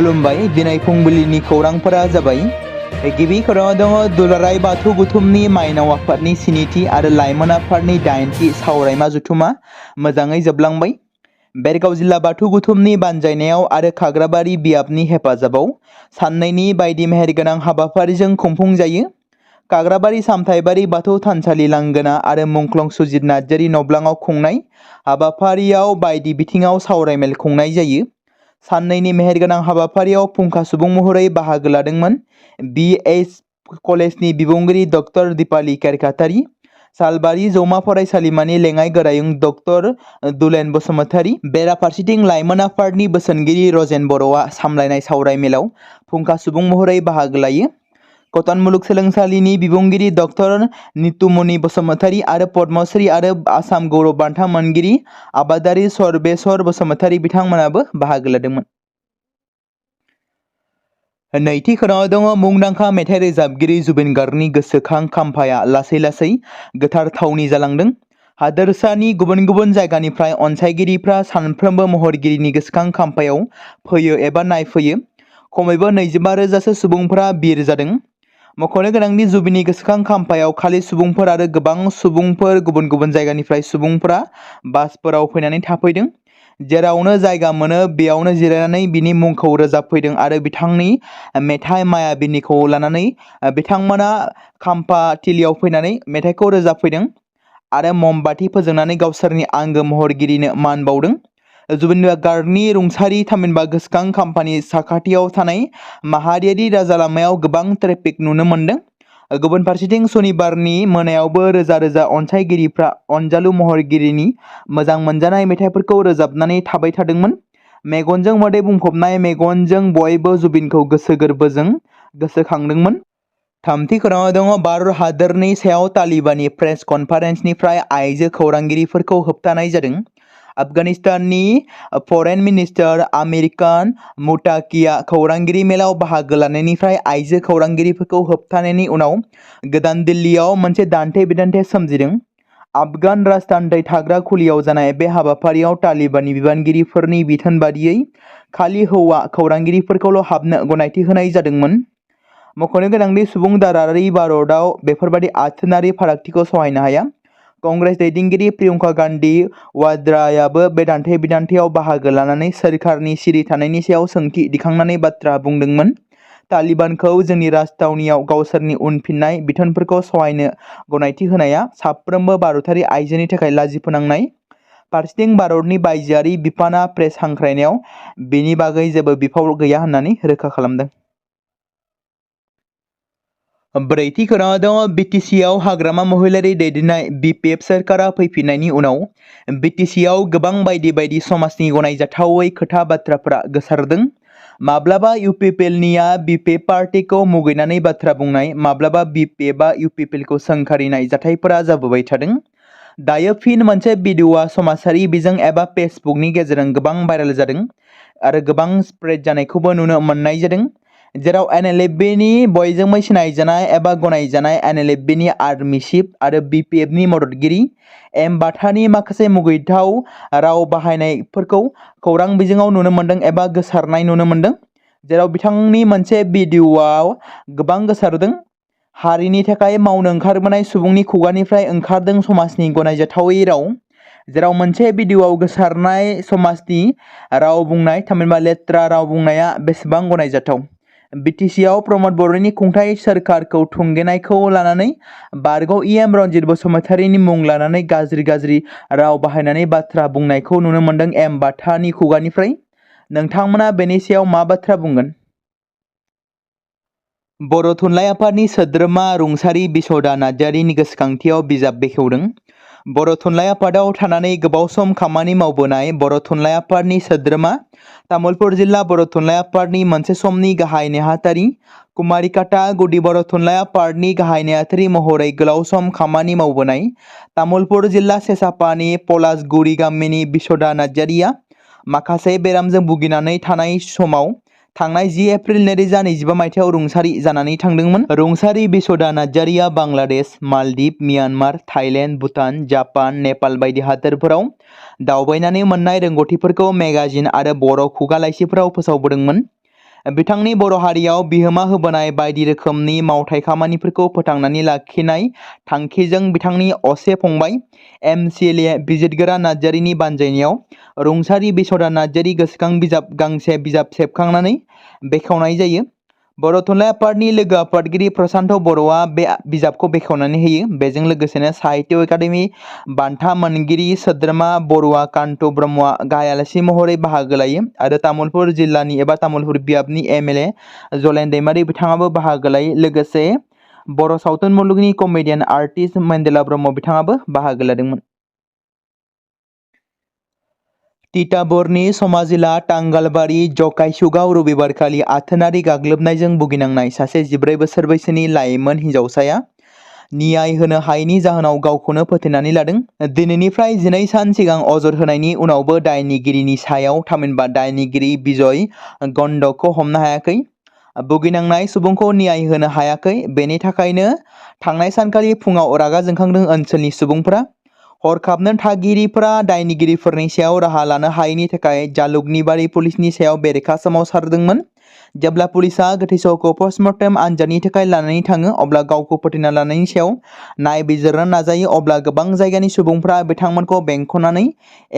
खुलुमबाय दिनै फुंबिलिनि खौरांफोरा जाबाय गिबि खौराङाव दङ दुलाराय बाथौ गुथुमनि माइनाव आफादनि स्निथि आरो लाइमोन आफादनि 8थि सावरायमा जथुमा मोजाङै जोबलांबाय। बेरगाव जिल्ला बाथौ गुथुमनि बानजायनायाव आरो खाग्राबारि बियाबनि हेफाजाबाव साननैनि बायदि मेहेरगोनां हाबाफारिजों खुंफुंजायो। खाग्राबारि सामथाइबारि बाथौ थानसालि लांगोना आरो मुंख्लं सुजित नार्जारि नब्लाङाव खुंनाय हाबाफारियाव बायदि बिथिङाव सावरायमेल खुंनाय जायो। साननैनि मेहेरगोनां हाबाफारियाव फुंखा सुबुं महरै बाहागो लादोंमोन BS कलेजनि बिबुंगिरि डक्टर दिपाली केरकातारि, सालबारि जौमा फरायसालिमानि लेङाइ गोरायुं डक्टर दुलेन बसुमतारी। बेराफारसेथिं लाइमोन आफादनि बोसोनगिरि रजेन बर'आ सामलायनाय सावरायमेलाव फुंखा सुबुं महरै बाहागो लायो। कटन मुलुगसोलोंसालिनि बिबुंगिरि डक्टर नितुमनि बसुमतारी आरो पद्मश्री आरो आसाम गौरव बान्था मोनगिरि आबादारि सर्वेश्वर बसुमतारी बिथांमोनाबो बाहागो लादोंमोन। नैथि खौराङाव दङ मुंदांखा मेथाइ रोजाबगिरि जुबिन गार्गनि गोसोखां खाम्फाया लासै लासै गोथार थावनि जालांदों। हादोरसानि गुबुन गुबुन जायगानिफ्राय अनसायगिरिफ्रा सानफ्रोमबो महरगिरिनि गोसोखां खाम्फायाव फैयो एबा नायफैयो। खमैबो 25,000सो सुबुंफोरा बिर जादों। मख'नो गोनांदि जुबिननि गोसोखां खाम्फायाव खालि सुबुंफोर आरो गोबां सुबुंफोर गुबुन गुबुन जायगानिफ्राय सुबुंफोरा बासफोराव फैनानै थाफैदों। जेरावनो जायगा मोनो बेयावनो जिरायनानै बिनि मुंखौ रोजाबफैदों आरो बिथांनि मेथाइ मायाबिनीखौ लानानै बिथांमोना खाम्फा थिलियाव फैनानै मेथाइखौ रोजाबफैदों आरो ममबाति फोजोंनानै गावसोरनि आंगो महरगिरिनो मान बावदों। जुबिन गार्गनि रुंसारि थामहिनबा गोसोखां खाम्फानि साखाथियाव थानाय माहारियारि राजा लामायाव गोबां ट्रेफिक नुनो मोन्दों। गुबुन फारसेथिं सनिबारनि मोनायावबो रोजा रोजा अनसायगिरिफ्रा अनजालु महरगिरिनि मोजां मोनजानाय मेथाइफोरखौ रोजाबनानै थाबाय थादोंमोन। मेगनजों मोदै बुंफबनाय मेगनजों बयबो जुबिनखौ गोसो गोरबोजों गोसोखांदोंमोन। थामथि खौराङाव दङ भारत हादोरनि सायाव तालिबाननि प्रेस कनफारेन्सनिफ्राय आइजो खौरांगिरिफोरखौ होबथानाय जादों। आफगानिस्ताननि फरेन मिनिस्टार आमेरिकान मुताकिया खौरांगिरि मेलाव बाहागो लानायनिफ्राय आइजो खौरांगिरिफोरखौ होबथानायनि उनाव गोदान दिल्लीयाव मोनसे दान्थे बिदान्थे सोमजिदों। आफगान राजथान्दै थाग्रा खुलियाव जानाय बे हाबाफारियाव तालिबाननि बिबानगिरिफोरनि बिथोन बादियै खालि हौवा खौरांगिरिफोरखौल' हाबनो गनायथि होनाय जादोंमोन। मख'नो गोनांदि सुबुं दारारि भारतआव बेफोरबादि आथोनारि फारागथिखौ सहायनो हाया। कंग्रेस दैदेनगिरि प्रियंका गान्धी वाड्रायाबो बे दान्थे बिदान्थेयाव बाहागो लानानै सोरखारनि सिरि थानायनि सायाव सोंथि दिखांनानै बाथ्रा बुंदोंमोन। तालिबानखौ जोंनि राजथावनियाव गावसोरनि उनफिननाय बिथोनफोरखौ सहायनो गनायथि होनाया साफ्रोमबो भारतारि आइजोनि थाखाय लाजिफोनांनाय। फारसेथिं भारतनि बायजोआरि बिफाना प्रेस हांख्रायनायाव बेनि बागै जेबो बिफाव गैया होननानै रोखा खालामदों। ब्रैथि खौराङाव दङ BTCआव हाग्रामा महिलारि दैदेननाय BPF सोरखारा फैफिननायनि उनाव BTCआव गोबां बायदि बायदि समाजनि गनायजाथावै खोथा बाथ्राफोरा गोसारदों। माब्लाबा UPPLनिया BPF पार्टीखौ मुगैनानै बाथ्रा बुंनाय, माब्लाबा BPFआ UPPLखौ सोंखारिनाय जाथायफोरा जाबोबाय थादों। दायो फिन मोनसे भिडिअआ समाजारि बिजों एबा फेसबुकनि गेजेरजों गोबां भाइरेल जादों आरो गोबां स्प्रेड जानायखौबो नुनो मोननाय जादों। जेराव NLFनि बयजोंबो सिनायजानाय एबा गनायजानाय NLFनि आर्मि चिफ आरो BPFनि मददगिरि बाथानि माखासे मुगैथाव राव बाहायनायफोरखौ खौरां बिजोङाव नुनो मोन्दों एबा गोसारनाय नुनो मोन्दों। जेराव बिथांनि मोनसे भिडिअआव गोबां गोसारदों। हारिनि थाखाय मावनो ओंखारबोनाय सुबुंनि खुगानिफ्राय ओंखारदों समाजनि गनायजाथावै राव। जेराव मोनसे भिडिअआव गोसारनाय समाजनि राव बुंनाय थामहिनबा लेथ्रा राव बुंनाया बेसेबां गनायजाथाव। BTCआव प्रमद बर'नि खुंथाय सोरखारखौ थुंगेनायखौ लानानै बारग' EM रनजित बसुमतारीनि मुं लानानै गाज्रि गाज्रि राव बाहायनानै बाथ्रा बुंनायखौ नुनो मोन्दों बाथानि खुगानिफ्राय। नोंथांमोना बेनि सायाव मा बाथ्रा बुंगोन? बर' थुनलाइ आफादनि सोद्रोमा रुंसारि बिस'दा नार्जारिनि गोसोखांथियाव बिजाब बेखेवदों। बर' थुनलाइ आफादाव थानानै गोबाव सम खामानि मावबोनाय बर' थुनलाइ आफादनि सोद्रोमा, तामुलपुर जिल्ला बर' थुनलाइ आफादनि मोनसे समनि गाहाय नेहाथारि, कुमारिकाटा गुदि बर' थुनलाइ आफादनि गाहाय नेहाथारि महरै गोलाव सम खामानि मावबोनाय तामुलपुर जिल्ला सेसापानि पलासगुरि गामिनि बिस'दा नार्जारिया माखासे बेरामजों भुगिनानै थानाय समाव थांनाय 10 एप्रिल 2025 मायथाइयाव रुंसारि जानानै थांदोंमोन। रुंसारि बिस'दा नार्जारिया Bangladesh, Maldives, Myanmar, Thailand, Bhutan, Japan, Nepal बायदि हादोरफोराव दावबायनानै मोननाय रोंगौथिफोरखौ मेगाजिन आरो बर' खुगा लाइसिफोराव फोसावबोदोंमोन। बिथांनि बर' हारियाव बिहोमा होबोनाय बायदि रोखोमनि मावथाय खामानिफोरखौ फोथांनानै लाखिनाय थांखिजों बिथांनि असे फंबाय MCLA बिजितगोरा नार्जारिनि बानजायनायाव रुंसारि बिसरा नार्जारि गोसोखां बिजाब गांसे बिजाब सेबखांनानै बेखेवनाय जायो। बर' थुनलाइ आफादनि लोगो आफादगिरि प्रसान्त बर'आ बे बिजाबखौ बेखेवनानै होयो। बेजों लोगोसेनो साहित्य एकाडेमि बान्था मोनगिरि सोद्रोमा बरुवा कान्त ब्रह्मआ गाहाय आलासि महरै बाहागो लायो आरो तामुलपुर जिल्लानि एबा तामुलपुर बियाबनि MLA जलेन दैमारि बिथाङाबो बाहागो लायो। लोगोसे बर' सावथुन मुलुगनि कमेडियान आर्टिस्ट मेन्देला ब्रह्म बिथाङाबो बाहागो लादोंमोन। तिताबरनि समाजिला टांगालबारि जकाइसुगाव रबिबारखालि आथोनारि गाग्लोबनायजों भुगिनांनाय सासे 14 बोसोर बैसोनि लाइमोन हिन्जावसाया नियाय होनो हायैनि जाहोनाव गावखौनो फोथैनानै लादों। दिनैनिफ्राय 12 सान सिगां अजद होनायनि उनावबो दायनिगिरिनि सायाव थामहिनबा दायनिगिरि बिजय गंडखौ हमनो हायाखै। भुगिनांनाय सुबुंखौ नियाय होनो हायाखै। बेनि थाखायनो थांनाय सानखालि फुङाव रागा जोंखांदों ओनसोलनि सुबुंफोरा। हरखाबनो थागिरिफोरा दायनिगिरिफोरनि सायाव राहा लानो हायैनि थाखाय जालुकनिबारि पुलिसनि सायाव बेरेखा सोमावसारदोंमोन। जेब्ला पुलिसआ गोथै सह'खौ पस्टमर्टेम आनजादनि थाखाय लानानै थाङो अब्ला गावखौ फोथैना लानायनि सायाव नायबिजिरनो नाजायो अब्ला गोबां जायगानि सुबुंफोरा बिथांमोनखौ बेंखननानै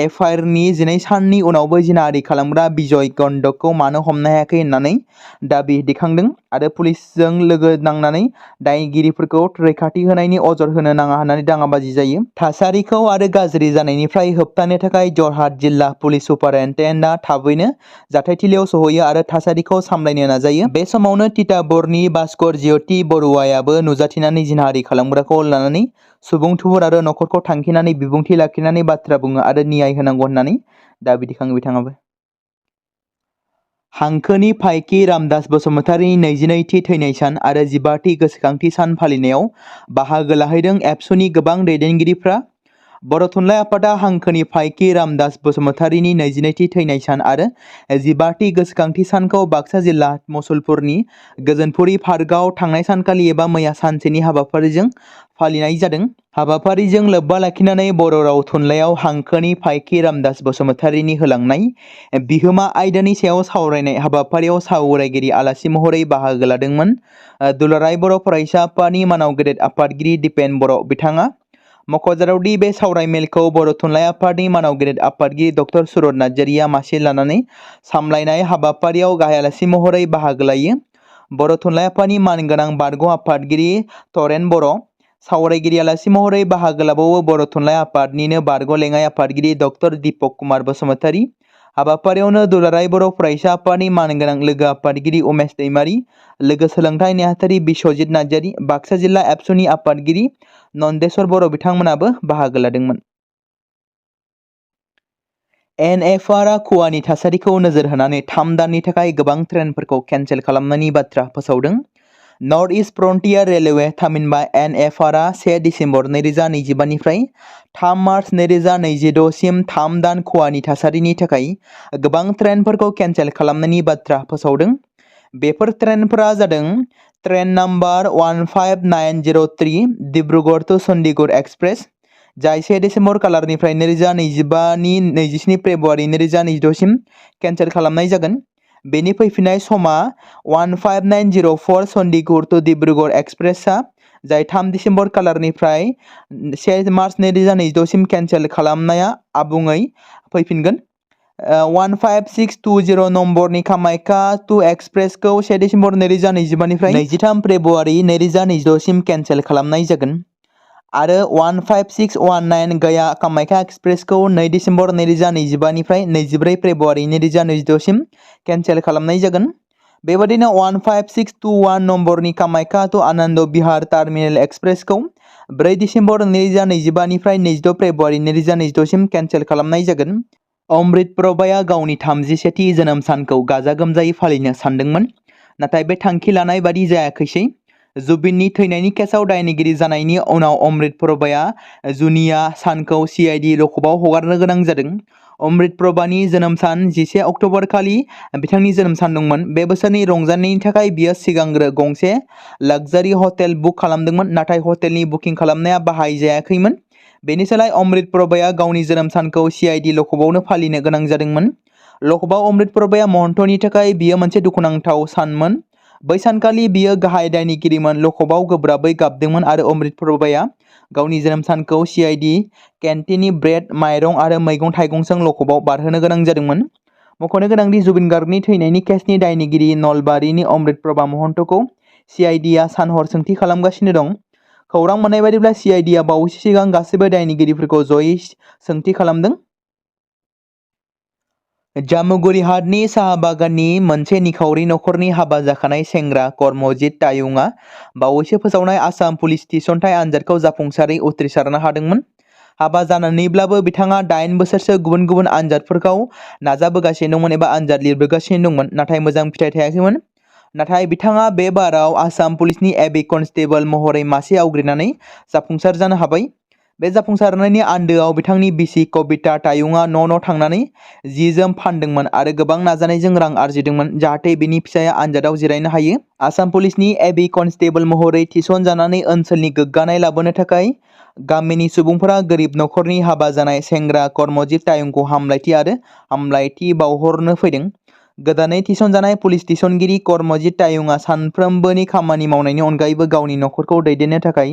एफआइआरनि 12 साननि उनावबो जिनाहारि खालामग्रा बिजय गंडखौ मानो हमनो हायाखै होननानै दाबि दैखांदों आरो पुलिसजों लोगो नांनानै दायगिरिफोरखौ रैखाथि होनायनि अजद होनो नाङा होननानै दाङाबाजि जायो। थासारिखौ आरो गाज्रि जानायनिफ्राय होबथानो थाखाय जरहाट जिल्ला पुलिस सुपारिनटेन्डेन्टआ थाबैनो जाथायथिलियाव सहैयो आरो थासारिखौ सामलायनो नाजायो। बे समावनो तिताबरनि भास्कर ज्योति बरुवायाबो नुजाथिनानै जिनाहारि खालामग्राखौ लानानै सुबुं थुबुर आरो नखरखौ थांखिनानै बिबुंथि लाखिनानै बाथ्रा बुङो आरो नियाय होनांगौ होननानै दाबि दैखाङो। बिथाङाबो हांखोनि फायखि रामदास बसुमतारिनि 22थि थैनाय सान आरो 15थि गोसोखांथि सान फालिनायाव बाहागो लाहैदों। एबसुनि गोबां दैदेनगिरिफ्रा बर' थुनलाइ आफादा हांखोनि फायखि रामदास बसुमतारिनि 22थि थैनाय सान आरो 15थि गोसोखांथि सानखौ बाक्सा जिल्ला मुसलपुरनि गोजोनपुरि पार्कआव थांनाय सानखालि एबा मैया सानसेनि हाबाफारिजों फालिनाय जादों। हाबाफारिजों लोब्बा लाखिनानै बर' राव थुनलाइयाव हांखोनि फायखि रामदास बसुमतारिनि होलांनाय बिहोमा आयदानि सायाव सावरायनाय हाबाफारियाव सावरायगिरि आलासि महरै बाहागो लादोंमोन दुलाराय बर' फरायसा आफादनि मानाव गेदेर आफादगिरि दिपेन बर' बिथाङा। मख'जाथावदि बे सावरायमेलखौ बर' थुनलाइ आफादनि मानाव गेदेर आफादगिरि डक्टर सुरत नार्जारिया मासि लानानै सामलायनाय हाबाफारियाव गाहाय आलासि महरै बाहागो लायो। बर' थुनलाइ आफादनि मानगोनां बारग' आफादगिरि तरेन बर'। सावरायगिरि आलासि महरै बाहागो लाबावो बर' थुनलाइ आफादनिनो बारग' लेङाइ आफादगिरि डक्टर दीपक कुमार बसुमतारी। हाबाफारियावनो दुलाराय बर' फरायसा आफादनि मानगोनां लोगो आफादगिरि उमेश दैमारि, लोगो सोलोंथाइ नेहाथारि बिश्वजित नार्जारि, बाक्सा जिल्ला एबसुनि आफादगिरि नन्देस्वर बर' बिथांमोनाबो बाहागो लादोंमोन। NFRआ खुवानि थासारिखौ नोजोर होनानै 3 दाननि थाखाय गोबां ट्रेनफोरखौ केन्सेल खालामनायनि बाथ्रा फोसावदों। नर्थ इस्ट फ्रन्टियार रेलवे थामहिनबा NFRआ 1 डिसेम्बर 2025 निफ्राय 3 मार्च 2026 सिम 3 दान खुवानि थासारिनि थाखाय गोबां ट्रेनफोरखौ केन्सेल खालामनायनि बाथ्रा फोसावदों। बेफोर ट्रेनफोरा जादों train number 15903 Dibrugarh to Chandigarh express, जाय 1 डिसेम्बर खालारनिफ्राय 2025 नि 27 फेब्रुवारि 2026 सिम केन्सेल खालामनाय जागोन। बेनि फैफिननाय समा 15904 चन्डीगढ़ टू डिब्रुगड़ एक्सप्रेसआ, जाय 3 डिसेम्बर खालारनिफ्राय 1 मार्च 2026 सिम केन्सेल खालामनाया आबुङै फैफिनगोन। 15620 नम्बरनि कामाख्या टू एक्सप्रेसखौ 1 डिसेम्बर 2025 निफ्राय 23 फेब्रुवारि 2026 सिम केन्सेल खालामनाय जागोन आरो 15619 गया कामाख्या एक्सप्रेसखौ 2 डिसेम्बर 2025 निफ्राय 24 फेब्रुवारि 2026 सिम केन्सेल खालामनाय जागोन। बेबादिनो 15621 नम्बरनि कामाख्या टू आनन्द बिहार टार्मिनेल एक्सप्रेसखौ 4 डिसेम्बर 2025 निफ्राय 22 फेब्रुवारि 2026 सिम केन्सेल खालामनाय जागोन। अमृत प्रभाया गावनि 31थि जोनोम सानखौ गाजा गोमजायै फालिनो सानदोंमोन, नाथाय बे थांखि लानाय बादि जायाखैसै। जुबिननि थैनायनि केसआव दायनिगिरि जानायनि उनाव अमृत प्रभाया जुनिया सानखौ CID रखबाव हगारनो गोनां जादों। अमृत प्रभानि जोनोम सान 11 अक्ट'बर खालि बिथांनि जोनोम सान दंमोन। बे बोसोरनि रंजानायनि थाखाय बियो सिगांग्रो गंसे लाक्जारि हटेल बुक खालामदोंमोन, नाथाय हटेलनि बुकिं खालामनाया बाहायजायाखैमोन। बेनि सोलाय अमृत प्रभाया गावनि जोनोम सानखौ CID लखबावनो फालिनो गोनां जादोंमोन। लकबआव अमृत प्रभाया महन्तनि थाखाय बियो मोनसे दुखुनांथाव सानमोन। बै सानखालि बियो गाहाय दायनिगिरिमोन। लकबआव गोब्राबै गाबदोंमोन आरो अमृत प्रभाया गावनि जोनोम सानखौ सीआईडी केन्टिननि ब्रेड, माइरं आरो मैगं-थाइगंजों लकबआव बारहोनो गोनां जादोंमोन। मख'नो गोनांदि जुबिन गार्गनि थैनायनि केसनि दायनिगिरि नलबारीनि अमृत प्रभा महन्तखौ सीआईडीआ सान-हर सोंथि खालामगासिनो दं। खौरां मोननाय बायदिब्ला सीआईडीआ बावैसो सिगां गासैबो दायनिगिरिफोरखौ जयै सोंथि खालामदों। जामुगुरि हाटनि साहा बागाननि मोनसे निखावरि नखरनि हाबा जाखानाय सेंग्रा करमजित तायुंआ बावैसो फोसावनाय आसाम पुलिस थिसनथाइ आनजादखौ जाफुंसारै उथ्रिसारनो हादोंमोन। हाबा जानानैब्लाबो बिथाङा 8 बोसोरसो गुबुन गुबुन आनजादफोरखौ नाजाबोगासिनो दंमोन एबा आनजाद लिरबोगासिनो दंमोन, नाथाय मोजां फिथाइ थायाखैमोन। नाथाय बिथाङा बे बाराव आसाम पुलिसनि एबि कनस्टेबल महरै मासि आवग्रिनानै जाफुंसार जानो हाबाय। बे जाफुंसारनायनि आन्दोआव बिथांनि बिसि कबिता तायुंआ न' थांनानै जि-जोम फानदोंमोन आरो गोबां नाजानायजों रां आरजिदोंमोन जाहाथे बिनि फिसाया आनजादआव जिरायनो हायो। आसाम पुलिसनि एबि कनस्टेबल महरै थिसनजानानै ओनसोलनि गोग्गानाय लाबोनो थाखाय गामिनि सुबुंफोरा गोरिब नखरनि हाबा जानाय सेंग्रा करमजित तायुंखौ हामलायथि बावहरनो फैदों। गोदानै थिसनजानाय पुलिस थिसनगिरि करमजित तायुंआ सानफ्रोमबोनि खामानि मावनायनि अनगायैबो गावनि नखरखौ दैदेननो थाखाय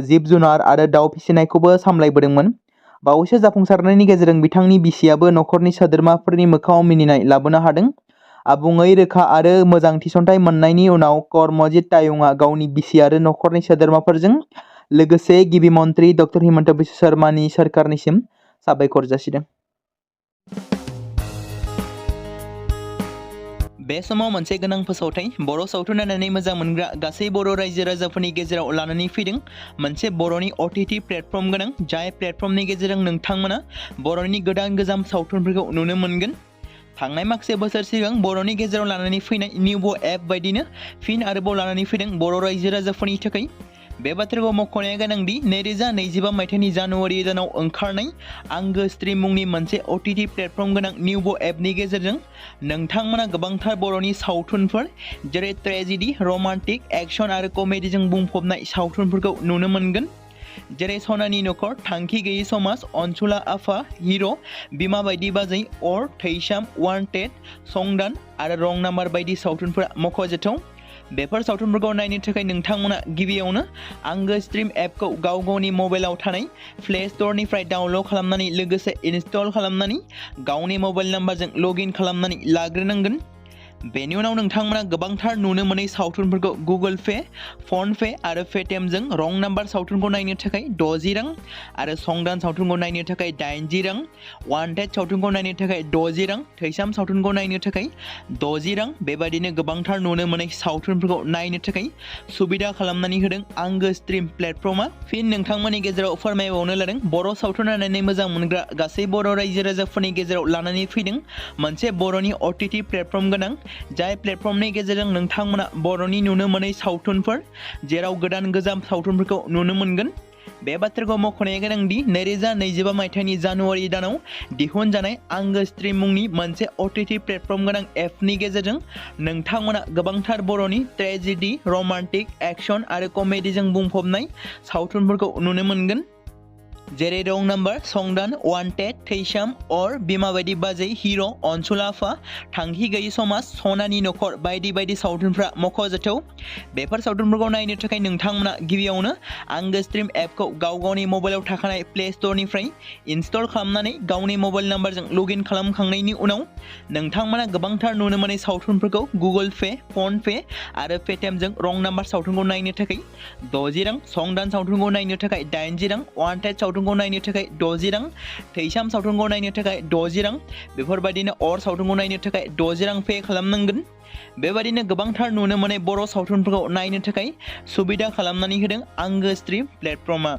जिब-जुनार आरो दाउ फिसिनायखौबो सामलायबोदोंमोन। बावैसो जाफुंसारनायनि गेजेरजों बिथांनि बिसियाबो नखरनि सोद्रोमाफोरनि मोखाङाव मिनिनाय लाबोनो हादों। आबुङै रोखा आरो मोजां थिसनथाइ मोननायनि उनाव करमजित तायुंआ गावनि बिसि आरो नखरनि सोद्रोमाफोरजों लोगोसे गिबि मन्थ्रि डक्टर हिमन्त बिश्व शर्मानि सोरखारनिसिम साबायखर जासिदों। बे समाव मोनसे गोनां फोसावथाय बर' सावथुन नायनानै मोजां मोनग्रा गासै बर' रायजो राजाफोरनि गेजेराव लानानै फैदों मोनसे बर'नि OTT प्लेटफर्म गोनां, जाय प्लेटफर्मनि गेजेरजों नोंथांमोना बर'नि गोदान गोजाम सावथुनफोरखौ नुनो मोनगोन। थांनाय माखासे बोसोर सिगां बर'नि गेजेराव लानानै फैनाय निउबो एप बायदिनो फिन आरोबाव लानानै फैदों बर' रायजो राजाफोरनि थाखाय। बे बाथ्राखौ मख'नाया गोनांदि 2025 मायथाइनि जानुवारि दानाव ओंखारनाय आंगो स्ट्रिम मुंनि मोनसे OTT प्लेटफर्म गोनां निउबो एपनि गेजेरजों नोंथांमोना गोबांथार बर'नि सावथुनफोर जेरै ट्रेजेडी, रमान्टिक, एक्शन आरो कमेडीजों बुंफबनाय सावथुनफोरखौ नुनो मोनगोन। जेरै सनानि नखर, थांखि गैयै समाज, अनसुला आफा, हिर', बिमा बायदि बाजै, अर, थैसाम, वान्टेड, संदान आरो रं नाम्बार बायदि सावथुनफोरा मख'जाथाव। बेफोर सावथुनफोरखौ नायनो थाखाय नोंथांमोना गिबियावनो आंगो स्ट्रिम एपखौ गावनि मबाइलाव थानाय प्ले स्ट'रनिफ्राय डाउनल'ड खालामनानै लोगोसे इनस्टल खालामनानै गावनि मबाइल नाम्बारजों लगइन खालामनानै लाग्रोनांगोन। बेनि उनाव नोंथांमोना गोबांथार नुनो मोनै सावथुनफोरखौ गुगोल पे, फन पे आरो पेटिएमजों रं नाम्बार सावथुनखौ नायनो थाखाय 60 रां आरो संदान सावथुनखौ नायनो थाखाय 80 रां, वान्टेड सावथुनखौ नायनो थाखाय 60 रां, थैसाम सावथुनखौ नायनो थाखाय 60 रां बेबायदिनो गोबांथार नुनो मोनै सावथुनफोरखौ नायनो थाखाय सुबिदा खालामनानै होदों आंगो स्ट्रिम प्लेटफर्मा। फिन नोंथांमोननि गेजेराव फोरमायबावनो लादों बर' सावथुन नायनानै मोजां मोनग्रा गासै बर' रायजो राजाफोरनि गेजेराव लानानै फैदों मोनसे बर'नि OTT प्लेटफर्म गोनां, जाय प्लेटफर्मनि गेजेरजों नोंथांमोना बर'नि नुनो मोनै सावथुनफोर जेराव गोदान गोजाम सावथुनफोरखौ नुनो मोनगोन। बे बाथ्राखौ मख'नाया गोनांदि 2025 मायथाइनि जानुवारि दानाव दिहुनजानाय आंगो स्ट्रिम मुंनि मोनसे OTT प्लेटफर्म गोनां एपनि गेजेरजों नोंथांमोना गोबांथार बर'नि ट्रेजेडी, रमान्टिक, एक्शन आरो कमेडीजों बुंफबनाय सावथुनफोरखौ नुनो मोनगोन। जेरै रं नाम्बार, संदान, वान्टेड, थैसाम, अर, बिमा बायदि बाजै, हिर', अनसुला आफा, थांखि गैयै समाज, सनानि नखर बायदि बायदि सावथुनफ्रा मख'जाथाव। बेफोर सावथुनफोरखौ नायनो थाखाय नोंथांमोना गिबियावनो आंगो स्ट्रिम एपखौ गावनि मबाइलाव थाखानाय प्ले स्ट'रनिफ्राय इनस्टल खालामनानै गावनि मबाइल नाम्बारजों लगइन खालामखांनायनि उनाव नोंथांमोना गोबांथार नुनो मोनै सावथुनफोरखौ गुगोल पे, फन पे आरो पेटिएमजों रं नाम्बार सावथुनखौ नायनो थाखाय 60 रां, संदान सावथुनखौ नायनो थाखाय 80 रां, वान्टेड सावथुनखौ नायनो थाखाय 60 रां, थैसाम सावथुनखौ नायनो थाखाय 60 रां बेफोरबायदिनो अर सावथुनखौ नायनो थाखाय 60 रां पे खालामनांगोन। बेबायदिनो गोबांथार नुनो मोनै बर' सावथुनफोरखौ नायनो थाखाय सुबिदा खालामनानै होदों आंगो स्ट्रिम प्लेटफर्मा।